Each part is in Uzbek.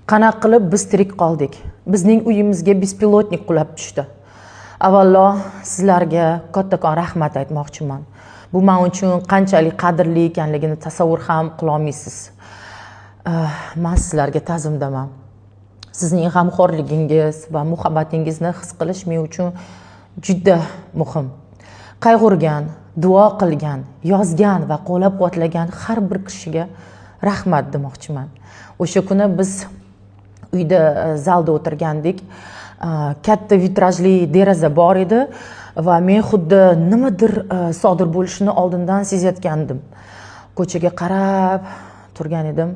Qanaqa qilib biz tirik qoldik? Bizning uyimizga беспилотник qulab tushdi. Avvalo sizlarga kattakon rahmat aytmoqchiman. Bu men uchun qanchalik qadrli ekanligini tasavvur ham qila olmaysiz. Men sizlarga ta'zimdaman. Sizning g'amxo'rligingiz va muhabbatingizni his qilish men uchun juda muhim. Qayg'urgan, duo qilgan, yozgan va qo'llab-quvvatlagan har bir kishiga rahmat demoqchiman. O'sha kuni biz uyda zalda o'tirgandik. Katta vitrajli deraza bor edi va men xuddi nimadir sodir bo'lishini oldindan sezayotgandim. Ko'chaga qarab turgan edim.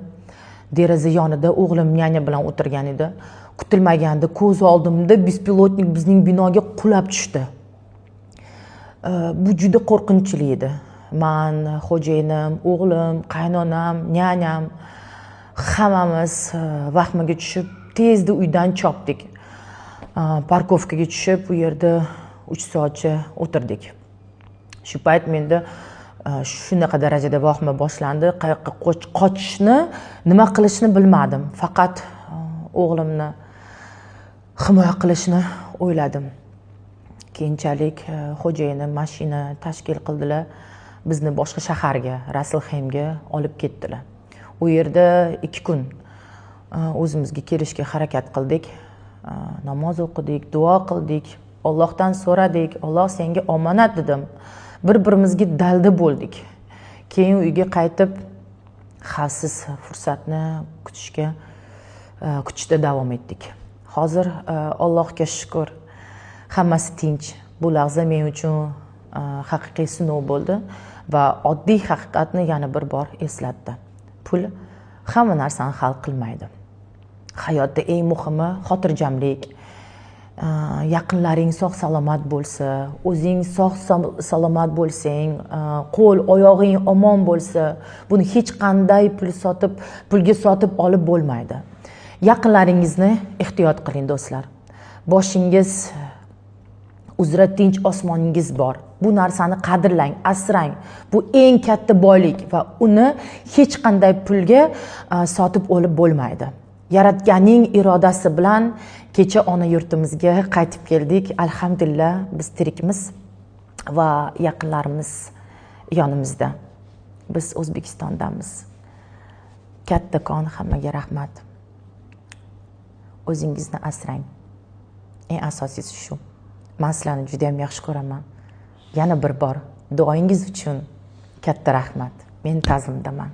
Deraza yonida o'g'lim няня bilan o'tirgan edi. Kutilmaganda ko'z oldimda беспилотник bizning binoga qulab tushdi. Bu juda qo'rqinchli edi. Man, xo'jayinim, o'g'lim, qaynonam, няня m hammamiz vahmaga tushib tezda uydan chopdik. Парковка ga tushib, u yerda 3 soatcha o'tirdik. Shu payt menda shunaqa darajada vahima boshlandi. Qayoqqa qochishni, nima qilishni bilmadim. Faqat o'g'limni himoya qilishni o'yladim. Keyinchalik xo'jayinim mashina tashkil qildilar. Bizni boshqa shaharga, Raslxeymga olib ketdilar. U yerda 2 kun o'zimizga kelishga harakat qildik. Namoz o'qidik, duo qildik, Allohdan so'radik, Alloh senga omonat dedim. Bir-birimizga dalda bo'ldik. Keyin uyga qaytib xavfsiz fursatni kutishda davom etdik. Hozir Allohga shukr, hammasi tinch. Bu lahza men uchun haqiqiy sinov bo'ldi va oddiy haqiqatni yana bir bor eslatdi. Pul hamma narsani hal qilmaydi. Hayotda eng muhimi xotirjamlik, yaqinlaring sog' salomat bo'lsa, o'zing sog' salomat bo'lsang, qo'l oyog'ing omon bo'lsa, buni hech qanday pulga sotib olib bo'lmaydi. Yaqinlaringizni ehtiyot qiling do'stlar. Boshingiz uzra tinch osmoningiz bor. Bu narsani qadrlang, asrang. Bu eng katta boylik va uni hech qanday pulga sotib olib bo'lmaydi. Yaratganning irodasi bilan kecha ona yurtimizga qaytib keldik. Alhamdulillah, biz tirikmiz va yaqinlarimiz yonimizda. Biz O'zbekistondamiz. Kattakon hammaga rahmat. O'zingizni asrang. Eng asosiysi shu. Men sizlarni juda ham yaxshi ko'raman. Yana bir bor duoingiz uchun katta rahmat. Men ta'zimdaman.